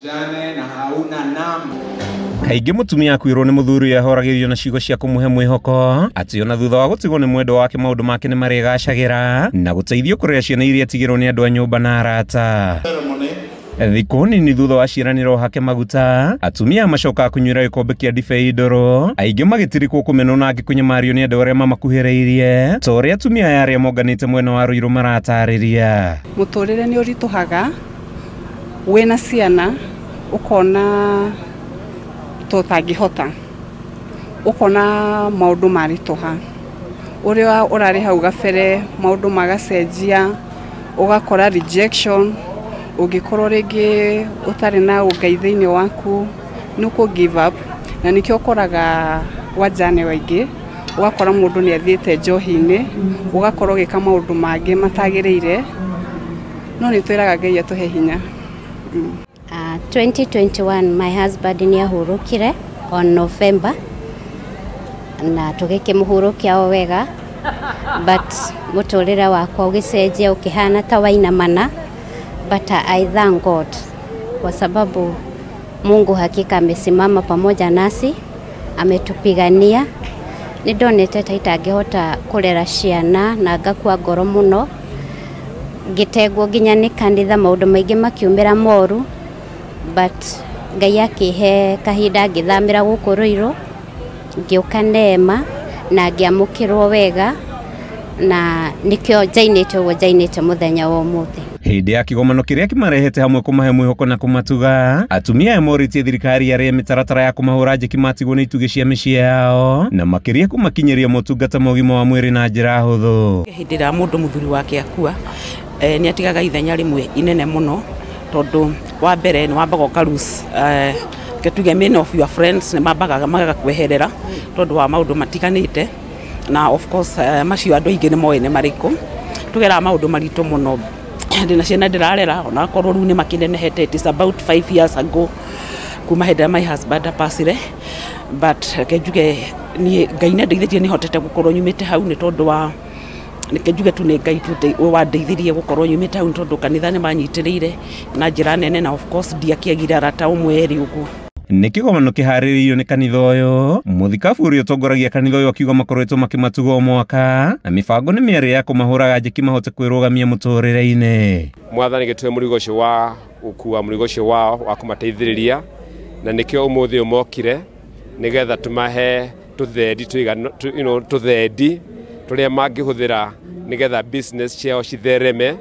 Jane na hauna namba. Kaingĩ mũtumia akuĩrwo nĩ mũthuri ahoragĩrio na ciugo cia kũmũhe mwĩhoko atĩ ona thutha wa gũtigwo nĩ mwendwa wake maũndũ make nĩ marĩgacagĩra na gũteithio kũrera ciana iria atigĩrwo nĩ andũ a nyũmba na arata. Thikũ nini thutha wa ciĩranĩro hake maguta, atumia macokaga kũnyuĩra gĩkombe kĩa ndibei ndũrũ, aingĩ magĩtirikwo kũmenwo na angĩ kũnyamario nĩ andũ arĩa mamakuhĩrĩirie ta ũrĩa atumia aya arĩa monganĩte mwena wa Ruiru maratarĩria. Mũtũrĩre nĩ ũritũhaga wĩna ciana, ũkona tũtangĩhota, ũkona maũndũ maritũha, ũrĩa ũrarĩ hau gabere maũndũ magacenjia, ũgakora rejection, ũngĩkorwo rĩngĩ ũtarĩ na ũngai thĩinĩ waku nĩ ũkũ give up, na nĩkĩo ũkoraga wajane waingĩ, ũgakora mũndũ nĩ athiĩte njohi-inĩ, ũgakora ũgĩka maũndũ mangĩ matagĩrĩire, no nĩ twĩraga Ngai atũhe hinya. 2021 my husband nĩ ahurũkire on November na tũgĩkĩmũhurũkia o wega, but mũtũrĩre wakwa ũgĩcenjia ũkĩhana ta wainamana, but I thank God kwa sababu Mungu hakika amesimama pamoja nasi, ametupigania. Nĩ ndonete ta itangĩhota kũrera ciana na ngakua ngoro mũno, ngĩtengwo nginya nĩ kanitha, maũndũ maingĩ makiumĩra moru, but Ngai akĩhe kahinda ngĩthamĩra gũkũ Ruiru, ngĩũka Neema na ngĩamũkĩrwo wega, na nĩkĩo njainĩte ũguo njainĩte mũthenya wa ũmũthĩ. Hĩndĩ ya kĩgomano kĩrĩa kĩmarehete hamwe kũmahe mwĩhoko na kũmatuga, atumia aya morĩtie thirikari arĩa mĩtaratara ya kũmahũra njeki matigwo nĩ itugĩ cia mĩciĩ yao na makĩria kũmakinyĩria motungata ma ũgima wa mwĩrĩ na njĩra hũthũ. Hĩndĩ ĩrĩa mũndũ mũthuri wake akua, nĩ atigaga ithenya rĩmwe inene mũno, tondũ wa mbere nĩ wambaga ũka lose, tuge many of your friends nĩ mambaga magakweherera tondũ wa maũndũ matiganĩte, na of course macio andũ aingĩ nĩ moĩ nĩ marĩkũ. Tũgeraga maũndũ maritũ mũno, ndĩna ciana ndĩrarera onakorwo rĩu nĩ makĩnenehete, it is about 5 years ago kuma hĩndĩ ĩrĩa my husband passire, but reke njuge niĩ Ngai nĩ andeithĩtie nĩ hotete gũkorwo nyumĩte hau nĩ tondũ wa, reke njuge tu nĩ Ngai tu wandeithirie gũkorwo nyumĩte hau nĩ tondũ kanitha nĩ manyitĩrĩire na njĩra nene, na of course ndiakĩagire arata ũmwe erĩ ũguo. Nĩ kĩgomano kĩharĩrĩirio nĩ kanitha ũyũ, mũthikabu ũrĩa ũtongoragia kanitha ũyũ akiuga makoretwo makĩmatuga o mwaka na mĩbango nĩ mĩarĩ ya kũmahũraga njeki mahote kwĩrũgamia mũtũrĩre-inĩ. Mwathani gĩtũhe mũrigo ũcio wa gũkua mũrigo ũcio wao wa kũmateithĩrĩria, na nĩkĩo ũmũthĩ ũyũ mokire nĩgetha tũmahe tũthendi tũthendi tũrĩa mangĩhũthĩra nĩgetha business ciao cithereme,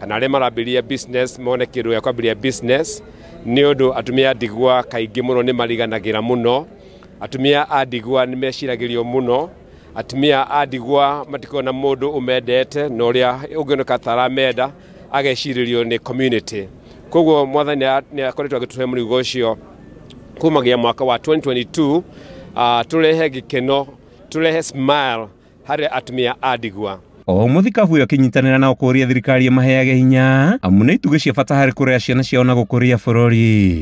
kana arĩa marambĩrĩria business mone kĩndũ gĩa kwambĩrĩria business, nĩ ũndũ atumia a ndigwa kaingĩ mũno nĩ mariganagĩra mũno, atumia a ndigwa nĩ meciragĩrio mũno, atumia a ndigwa matikoragwo na mũndũ ũmendete na ũrĩa ũngĩoneka ta aramenda agecirĩrio nĩ community. Koguo mwathani nĩ akoretwo agĩtũhe mũrigo ũcio kumagia mwaka wa 2022, tũrehe gĩkeno, tũrehe smile harĩ atumia a ndigwa. O mũthikabu ũyũ akĩnyitanĩra nao kũũria thirikari ĩmaheage hinya amu nĩ itugĩ cia bata harĩ kũrera ciana ciao na gũkũria bũrũri.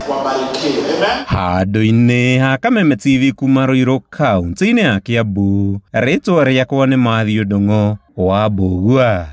Handũ-inĩ ha Kameme TV kuma Ruiru kaunti-inĩ ya Kiambu, rĩtwa rĩakwa nĩ Matthew Ndung'u wa Mbũgua.